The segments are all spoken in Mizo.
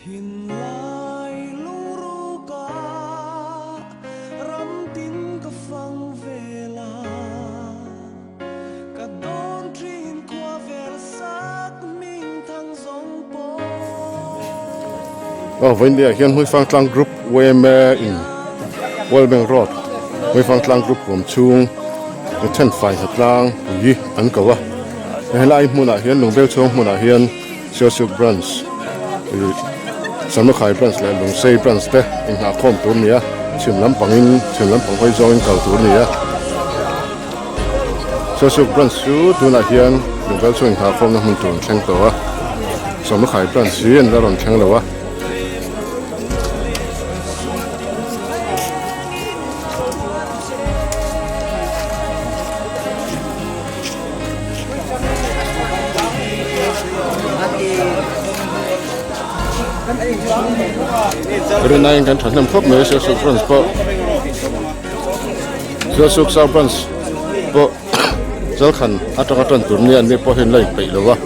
Aw vawiin ah hian Hmuifang tlang group yma in World Bank Road Hmuifang tlang group huam chhung thenfai hnatlang pui an ko a helai hmunah hian Lungbel chhung hmunah hian Sialsuk branch ih Samukhai branch leh Lungsei branch te inhnahkhawm tur a ni a chhim lampangin chhim lampang hawi zawngin kal tur a ni a Sialsuk branch chu tunah hian Lungbel chhung inhnahkhawmna hmun tur an thleng tawh a Samukhai branch hi an la rawn thleng lo a. Rinaiin kan thahnem khawp mai a Sialsuk branch pawh Sialsuk South branch pawh Jalkhan atanga tan tur nia an ni pawh hian la inpeih lo a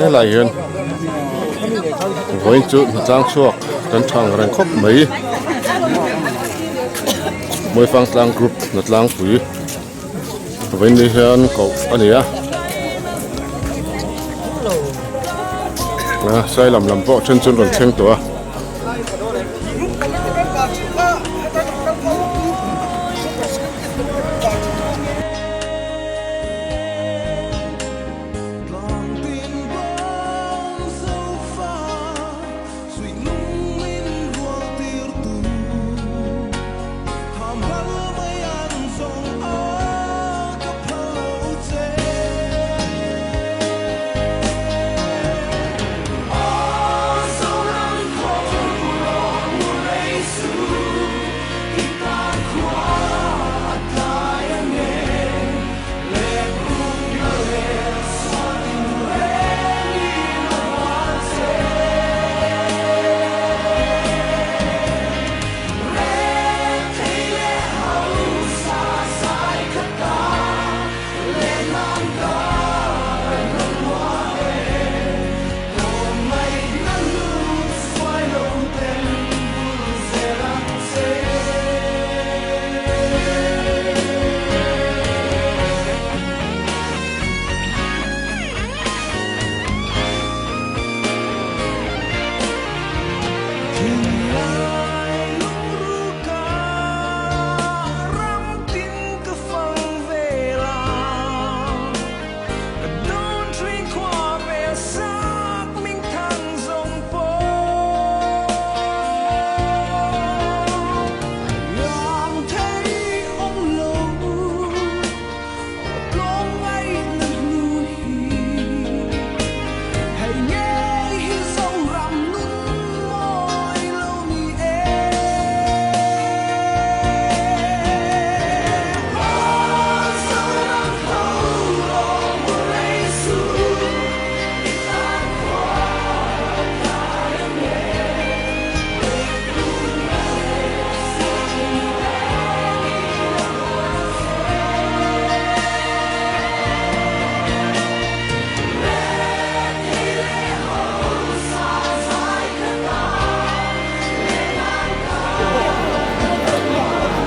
helai hian vawiin chu hnatlang chhuak kan tha ang reng khawp mai Mawifang tlang group hnatlangpui. Vawiin ni hian koh a ni a a sai lam lam pawh then chu an rawn thleng tawh a.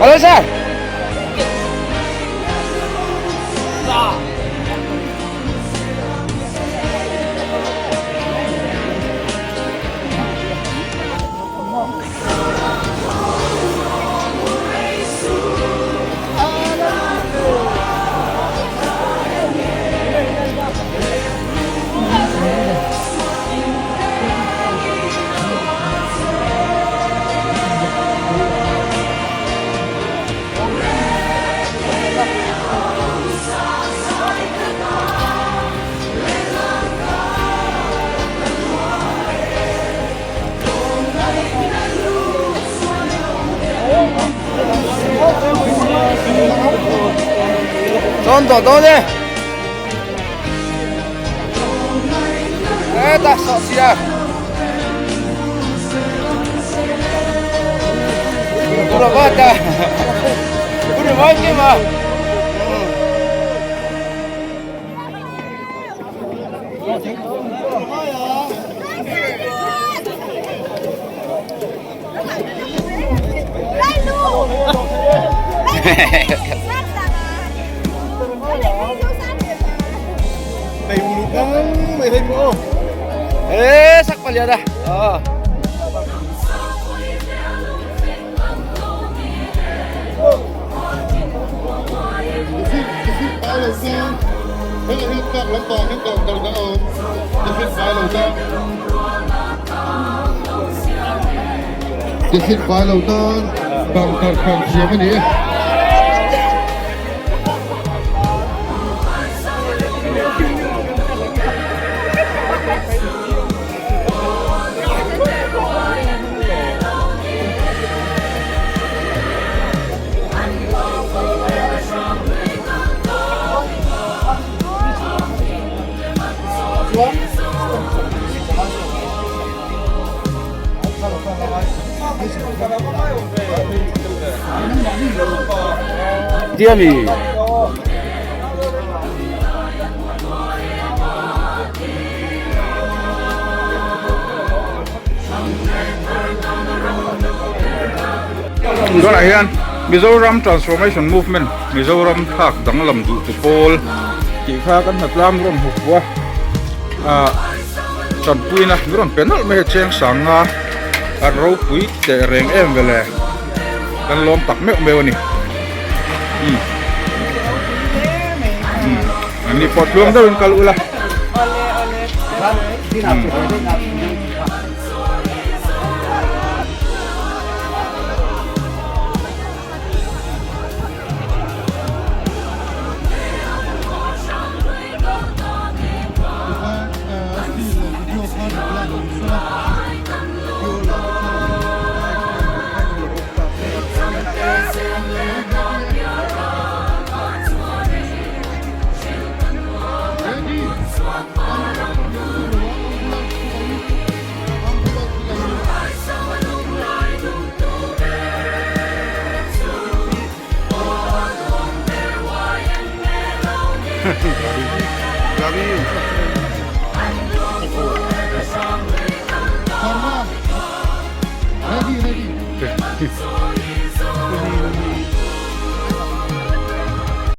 Hello sir. Dawn tawh dawn e. Hetah sawhchia. Kurabata. Kurabata ma. Ê, sắc vào liền đây. Ờ. Tiffin fai lo tan bang tar kham thiam a ni e. Tiami. Tunah hian Mizoram Transformation Movement Mizoram thlak danglam duh tu pawl tih kha kan hnatlang rawn hmu fuh a ah tanpuina min rawn pe nawlh mai a cheng sang a a ropui teh reng em vele kan lawm tak meuh meuh a ni umm umm an ni pawh tluang deuhin kal ula umm.